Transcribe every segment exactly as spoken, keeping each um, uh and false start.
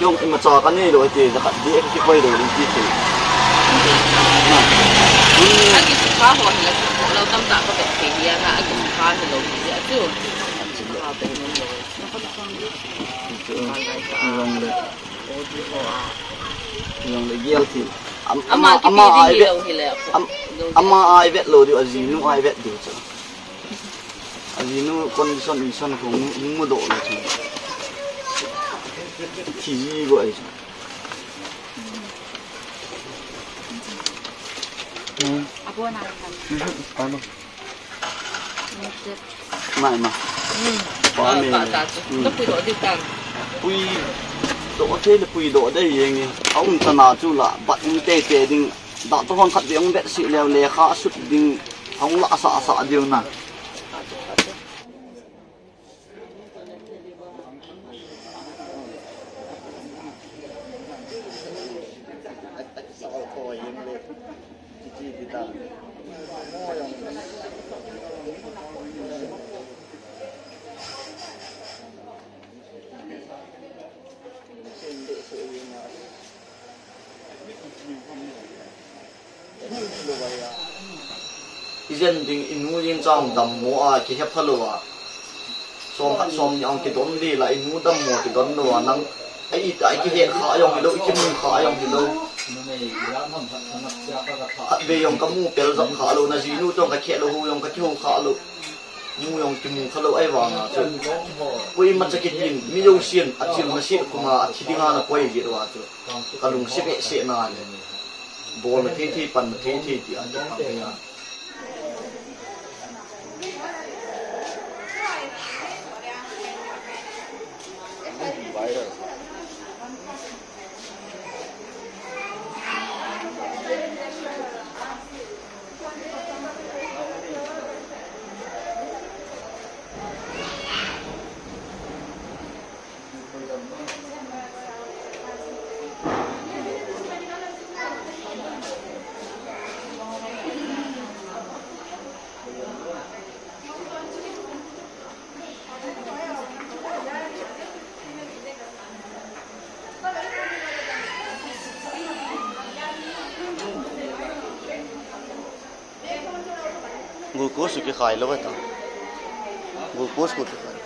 Jong imacha kanei lou, iti, jakhat di, kipoi lou, iti, iti. Na. Akisukha ho hi la, lo tamtah kavet thei hi a, akisukha hi lou, iti, ati. Akisukha vet nom lou. Jong le. Jong le, gel thei. Am-, ama, ama, ama kipe ding ai hi vet, lou hi le. Am-, ama ai vet lou diu, ajinu ai vet diu chu. Ajinu condition, condition khu mu, mudoh lou chu. Thi ji go ai chu. Hmm. Abo na kan. Hmm, abo. Mai ma. Hmm. Pa me. Pa ta chu. Hmm. Ka puidoh ding tan. Puidoh thei le puidoh dei jeng e. Aum chana chu la, bat um teitei ding. Doctor hon khat vei hung vetsah leu lekha asut ding, hung la asa asa diu na. Ijen ding inu jeng chang dammo a kihepha lou a. Som khat som ni ong kidon le la inu dammo kidon lou a nang. Ai ita ai kihen kha jong hilou, ikimu kha jong hilou. Khat vei jong kamu pel jap kha lou, najinu tong kakhe lou, hu jong kakihou kha lou. Mu jong kimu kha lou ahivanga chu. Koima cha kitin, mi jousen, achilna seh kuma, athi dinga nakoi jeh uva chu. Kalungset behseh na le. Bolna thei thei, panna thei thei ti a kipang hi a. Glucose kikhai lou ta. Glucose kikhai.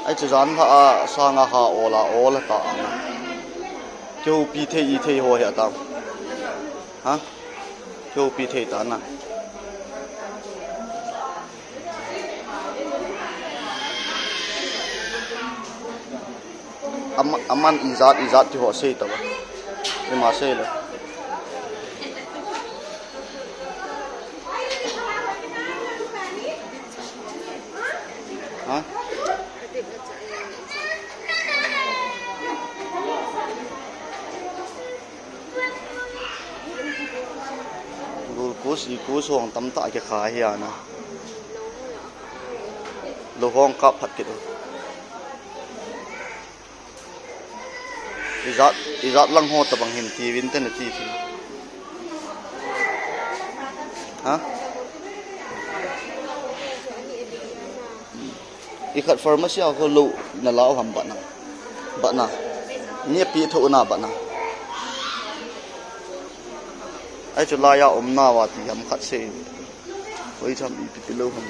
Ai chu jan lha a sanga ha ola ola ta. Kihoupi thei i thei ho hi ta. Ha? Kihoupi thei ta na. Ama, aman ijat, ijat ti ho sei tava. Ima sei lou. Ha? Glucose, glucose hung tamtah kikhai hi ana. Lou hung kap phat kit u. Ijat, ijat lang ho tabang hin ti vin te nati ti. Ha? Ikhat pharmacy a kho lou nalao ham bana. Bana. Ni pi tho na bana. Ai chu laiya um nauva ti ham khat sei. Koi tham ipi ti lou ham.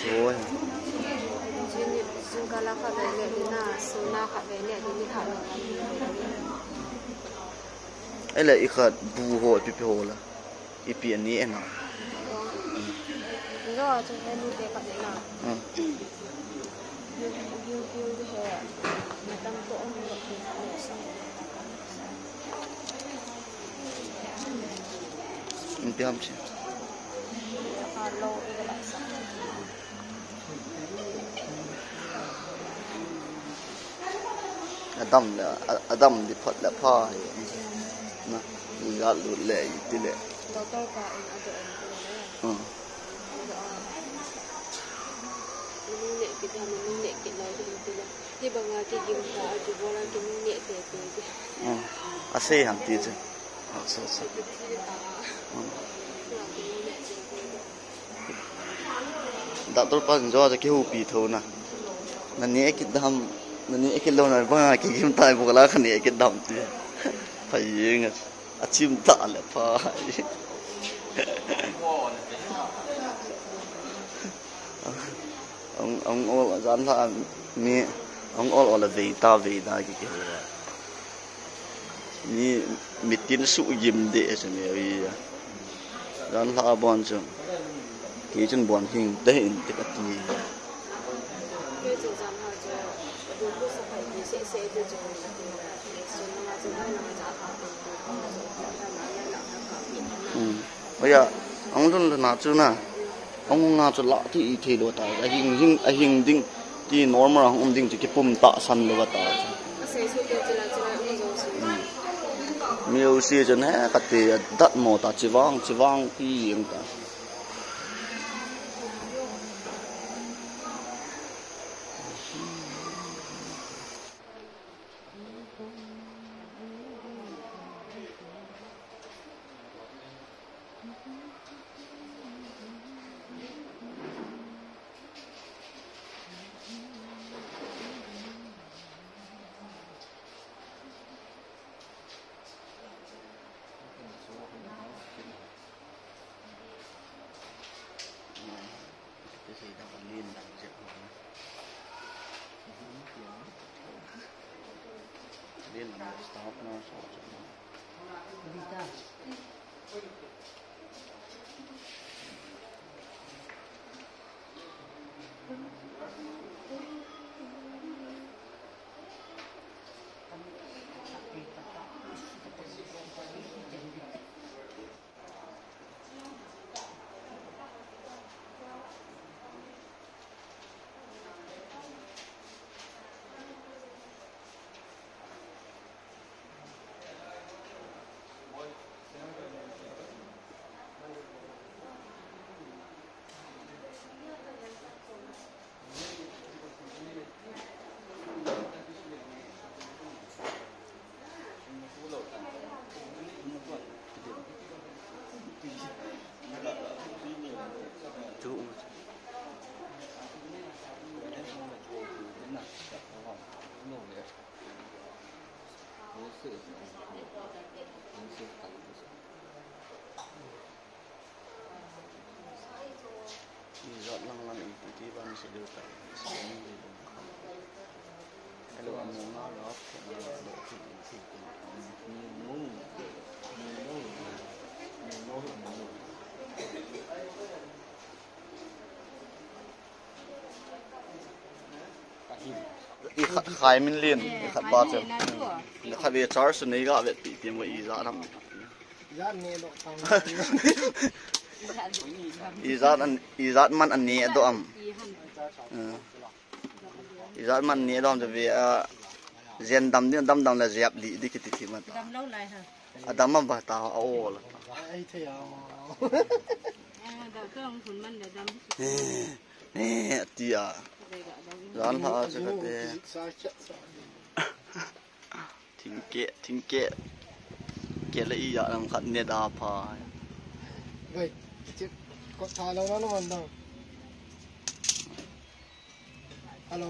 Joi. Jing, jing kala kha ve le ni na, suna kha ve le ni ni kha. Ele ikhat bu ho ipi pi ho la. Ipi ani ena. Lo chu he nu te kha ve na. Hmm. Yu, yu, yu, he. Na tam to om lo. Ipi ham chi. Adam le, a-, Adam di phat le pha hi. Na, ni ga lu le, i ti le. Doctor pa in a do en ko le. Hmm. A do a. Ni ne ki da ni ne ki la di ti le. Hibanga kigim ta, kibol a kinungneh teitei ding. Hmm. Asei ham ti chu. Acha, acha. Kiti ta. Hmm. Kinungneh teitei ding. Doctor pa in jo ja kihoupi tho na. Na ne kit dam, na ne kit lou na banga kigim tai bu la ka ne kit dam ti. Phai jeng a. A chim ta le phai. Ang, ang ol a jan la mi, ang ol ol a vei ta vei da ki ki. Mi mitin su gim de se me wi. Jan la bon chu. Ki chun bon hing te in te ka ti. Hmm. Oya, ang lun lun na chu na. Ang nga chu la ti i thei lo ta. A hing hing, a hing ding ti normal ang um ding ti ki pum ta san lo ta. Hmm. Mi u si chun he ka ti dat mo ta chi vang, chi vang ti ang ta. Ijat lang lang iti ban si deu ta. Hello, amo nga lo, amo nga lo, amo nga lo. I khat khai min lin, i khat ba chen. I khat ve char su nei ga vet pi ti mo ijat lam. Ijat an, ijat man an ne do am. Ijat man ne do am ve a. Jen dam din dam dam la jep li di kiti ti man. Dam lo lai ha. A dam am ba ta a o la. Ai thei a. Eh, da ka hung hun man da dam. Eh, eh, ti a. Jan ha a che ka te. Thingkeh, thingkeh. Keh le ijat lam khat ne da pha. Bai, che ko tha lo na lo man da. Hello.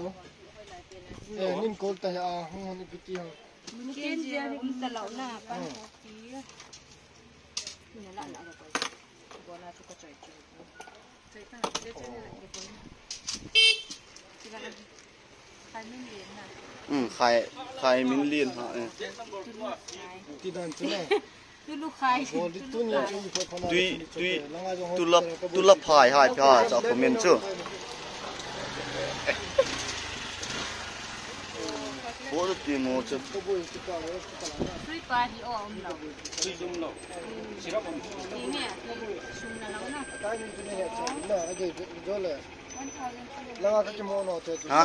Eh, nin call ta ya, hung hung ipi ti hung. Ken je um ta lo na, pan ko ti. Ni la la ko. Ko na tu ko choi choi. Choi ta, je choi na ko. Ti la. Khai min lien na. Hmm, khai, khai min lien ha, eh. Ti dan chu na. Tulu khai. Tui, tui, tulap, tulap hai, hai, pha, cha comment chu. Bo tu ti mo chu. Free pa hi o um lo. Free um lo. Sirap um. Ti nge, ti sum na lo na. Ha?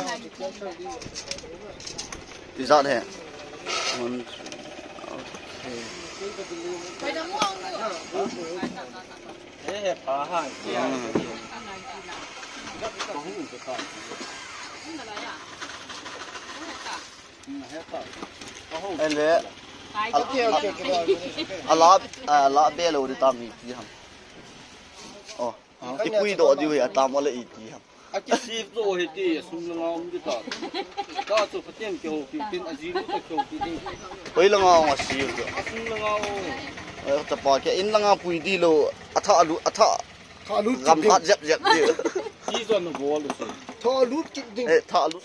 Ijat he. One, okay. He, he, pa ha. Hmm. Ele. Okay, okay, okay. Ala, ala be lo di tam hi ti ham. Oh. Ipui doh diu hi atam ole iti ham. Akisave jo hiti, asung langa um ding ta. Ka chu phaten kihoupi tin, aji lu ta kihoupi ding. Hoi langa um asave jo. Asung langa um. Ai, tapa kei in langa pui ding lou, atha lu, atha. Tha lut gam kit ding. Tha jep jep ding. Ti jo na bol u se. Tha lut kit ding. Eh, tha lut.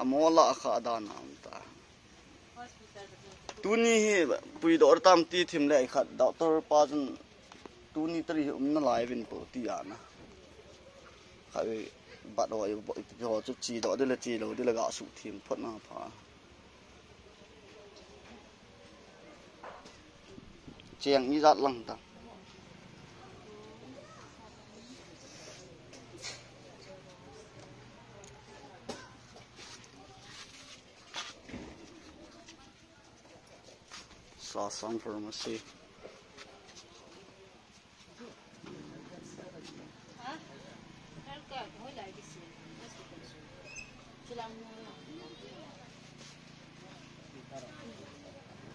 Amola kha dan am ta. Tuni hi puidoh tam ti thim le khat doctor pa chun tuni tari hi um nalai vin po ti ana. Kha bat ho, ho chu chedoh ding le chelou ding le ga suh thim phot na pha. Cheng ijat lang ta. Sasang Pharmacy.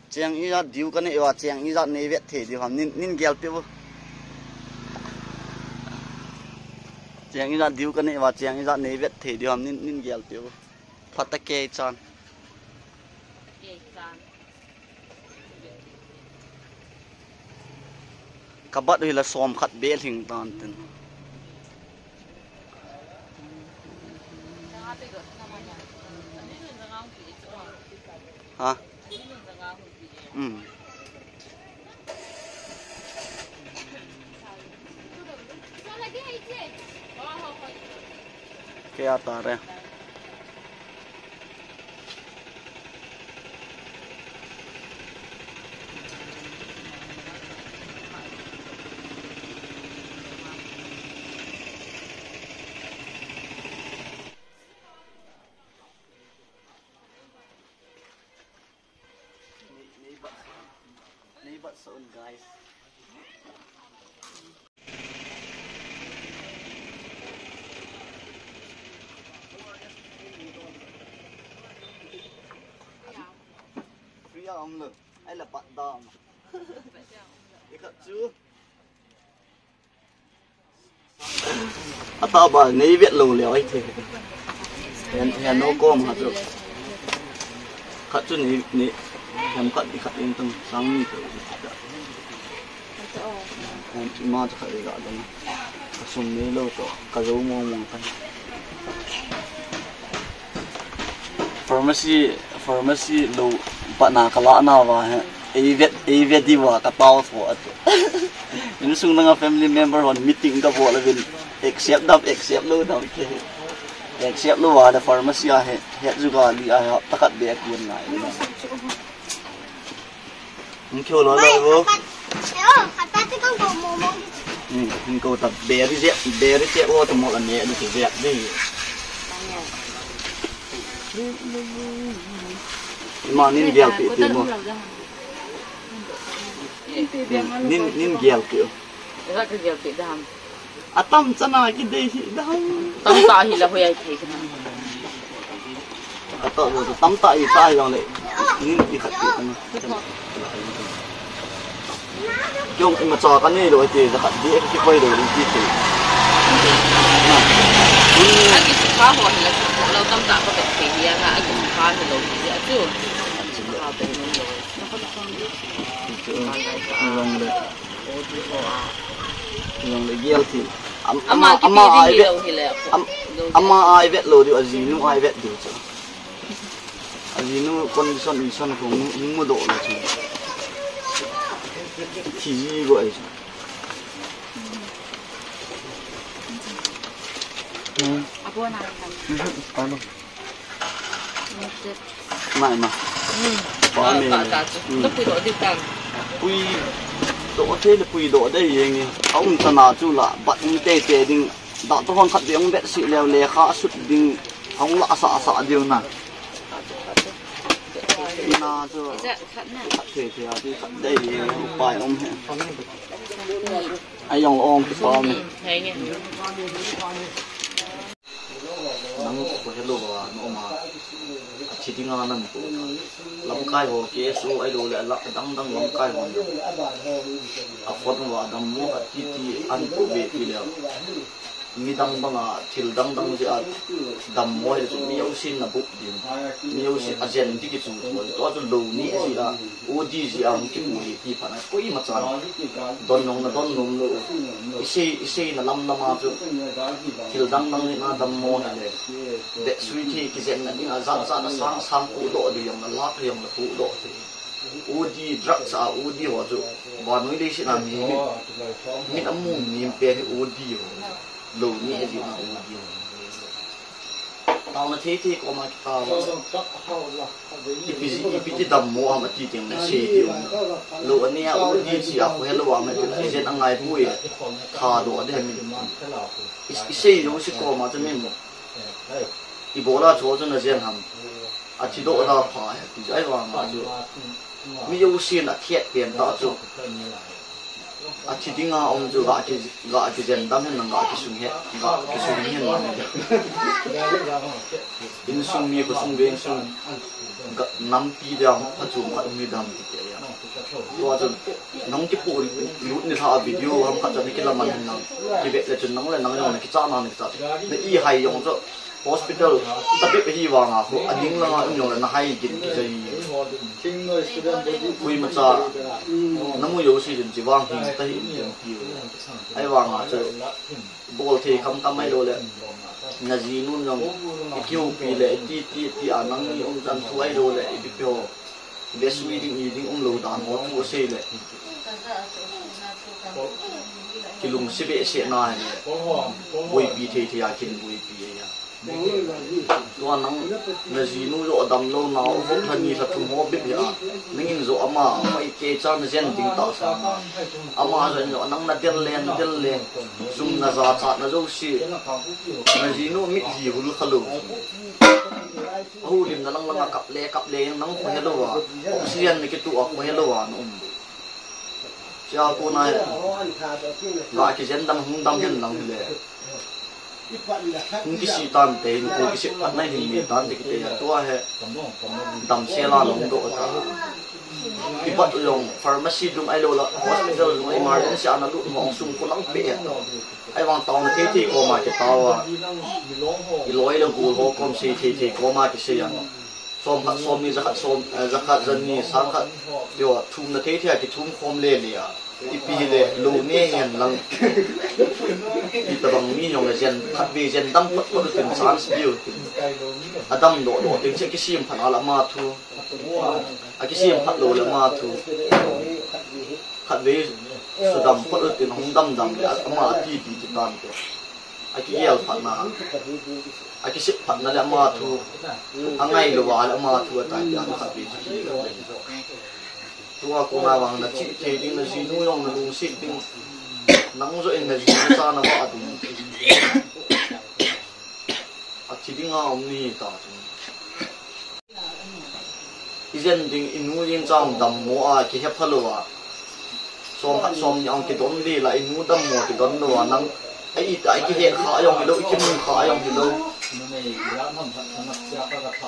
Cheng ijat diu kanei uva, cheng ijat nei vet thei diu ham, nin, nin gel peh u. Cheng ijat diu kanei uva, cheng ijat nei vet thei diu ham, nin, nin gel peh u. Phat ta kei chan. Kei chan. Ka bat u hi la som khat beh lhing tan tin. Ha? Um. Kei a tare. Nei, nei bat, nei bat soon, guys. Free a um lou. Ai la pat dam. Ikat chu. Atah ba nei vet lou leh ai the. Hian, hian no kom ha chu. Khat chu nei, nei, hian khat di khat in tung sang ni chu. Hian ima chu khat di ga dong. Ka sum nei lou chu, ka zo mong mong ka. Pharmacy, pharmacy lou patna kalah nauva hi. Eivet, eivet diuva katao tho ati. Insung langa family member hon meeting kabol uvin. Accept dam, accept lou dam. Accept louva le pharmacy a hi, het juga li a hi, hapta khat beh a kon ngai. Hung kihou lou lou vo. Hung kihou ta beri je, beri je vo ta mo la ne ni ki je de. Ima nin gel pi pi mo. Nin, nin gel pi. Ra ka gel pi dam. Atam chana kidei hi dam. Tamtah hi la hoi ai thei kana. Ato lo tamtah i ta jong le. Nin i khat ti kana. Jong ima cha kani lo ti ja khat di ki koi lo ti ti. Agi sukha ho hi la sukha lo tamtah ko be thei hi anga agi sukha hi lo ti a chu. Sukha be lo. Jong le. Jong le gel ti. Am-, ama, ama ai vet. Am-, ama ai vet lou diu, ajinu ai vet diu chu. Ajinu condition, condition ko mu, mu do lou chu. Thi ji go ai chu. Hmm. Apo na. Mhm, ano. Mai ma. Hmm. Pa mi. Ka ta chu. Hmm. Ka pui do di ta. Pui do te le pui do de yeng e. Aum ta na chu la, bat um te te ding. Da to hon khat de um bet si leo le kha sut ding. Hong la sa sa diu na. Ina chu. Ija khat na. Khat te te a di khat de yeng e. Pai um he. Ai yong ong ki pa mi. Hmm. Hai nge. Nang ko hello ba no ma. A thi dinga nan ko. Lamkai ho K S O ai lo le la dang dang lamkai ho. A phone wa dam mo a ti ti an ko be ti le. Mi dang banga thil dang dang je a dam mo he chu mi au sin na bu din. Mi au sin a jen ti ki chu to to chu lo ni ji a. O D ji a hung kipu hi ti phat a koima chan. Don nong na don nom lou. Isei, isei na lam lam a chu. Thil dang dang ni na dam mo na le. Beh sui thi kijen na ding a jat jat na sang sang pu do di jong na lak jong na pu do di. O D drugs a O D ho chu. Vannoi leiset a mi, mi, mi na mu mi pen hi O D ho. Lo ni a ji na O D ho. Taona thei thei koma kitao. Ipi ji, ipi ti dam mo ham ati teng le sei ti um. Lo ania O D ji a ko hello a me ti la jen a ngai pui. Tha do de mi. I, isei lo si koma chu min. Ibola chu chu na jen ham. A thi do da pha he ti ai vang a chu. Mi jousen a thiet pen ta chu. A thi dinga um chu ga ki, ga kijen dam hen lang ga kisung he, ga kisung hen lang. Insung mi khosung ve insung ga nampi dam pha chu ma mi dam ti te ya. Tua chu nang kipu lut ni tha video ham khat chu ni kilaman hen lang. Kive le chun nang le nang jong na kicha na ni kicha. Na i hai jong chu. Hospital tabep hi vanga khu, a ding langa um jong le na hai gin kijai. Koima cha, na mu jouse jin chi vang hi, ta hi um jong ki. Ai vanga chu, bol thei kham kham ai lo le. Na jinun jong, i kiu pi le, ti, ti, ti a nang ni um chan thu ai lo le, i pi pi ho. Beh sui ding i ding um lou dan ho thu sei le. Kilungset behseh na hi. Boipi thei thei a kin boipi a. Tua nang na jinu jo dam lou na, o vok thani thum ho bep hi a. Nangin jo ama, ama i kei cha na jen ding ta sa. Ama jo jo nang na del le, na del le. Sum na ja cha na jouse. Na jinu mit hi hul kha lou. Ahu lim na lang lang a kap le, kap le, nang ko hello a. Oxygen ni kitu a ko hello a, na um. Chia ko na he. Ga kijen dam hung dam hen lang le. Hung kisi tan te, hung ko kisi tan na hin mi tan te kite ya. Tua he. Dam se la long do ta. Kipat u jong pharmacy dung ai lo la, hospital dung emergency ana lut mo sum ko lang pe. Ai vang taona thei thei koma kitao a. I loi le gol ho kom sei thei thei koma kisei a. Som khat som ni, ja khat som, eh, ja khat ja ni, sang khat. Yo, thum na thei thei a kithum khom le le a. Ipi le, lou ne hen lang. Itobang mi jong le jen, khatvei jen dam phot phot utin chance diu tin. Adam doh doh tin che kisem phat a le ama thu. Akisem phat lou le ama thu. Khatvei sudam phot utin hung dam dam le ama ati ti ti tan te. Akigel phatna. Akisep phatna le ama thu. Angai lou a le ama thu atai ti a khatvei chu. Tua kona vang na chih thei ding, na jinu jong na lungset ding. Nang joh in na jinu cha na vah ding. Athi dinga um ni ta chu. Ijen ding, inu jeng cha hung dammo a kihe phalou a. Som khat som ni a hung kidon le la, inu dammo kidon lou a nang. Ai ita, i kihe kha jong hilou, i kimu kha jong hilou.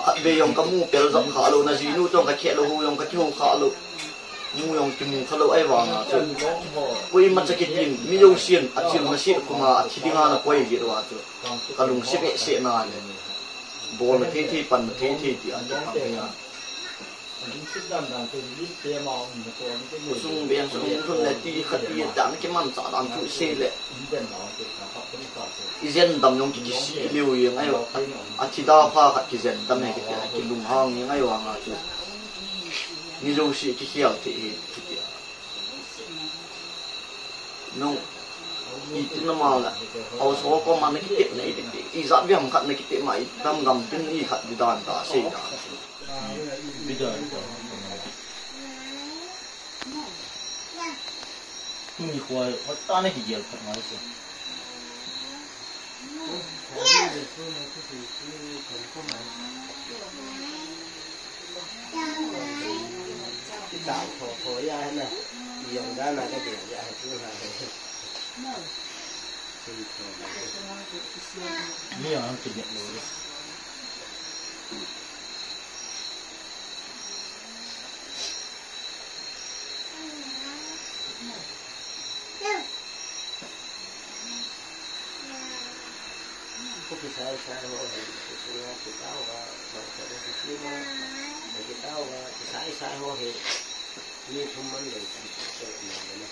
Khatvei jong kamu pel jep kha lou, na jinu jong kakhe lou, hou jong kakiho kha lou. Mu jong kimu kha lou ahivanga chu. Koima cha kitin, mi jousen, achil na se kuma, athi dinga na koi jeh uva chu. Kalungset behseh na le. Bolna thei thei, panna thei thei ti a ti pang a. Khosung veng sung lhun le ti khat ti dan kimanchah dan thu sei le. Ijen dam jong ki, kisih lheh jeng ahi. Athi da pha khat kijen dam hi kiti a, kilunghang jeng ahivanga chu. Mi jouse kikhel thei hi kiti a. Nung, iti na ma la. Haosa koma na kitepna iti, ijat vei ham khat na kitepna, i dam dam tin i khat di dan ta sei da. Tuni khua, hot ta na kigel phat ngai chu. Mi ang kigel lou. Ko kisai sai ho hi, kisunga kitao va, bangsa ko kisima, kitao va, kisai sai ho hi, ni thum man lei tan ko na na.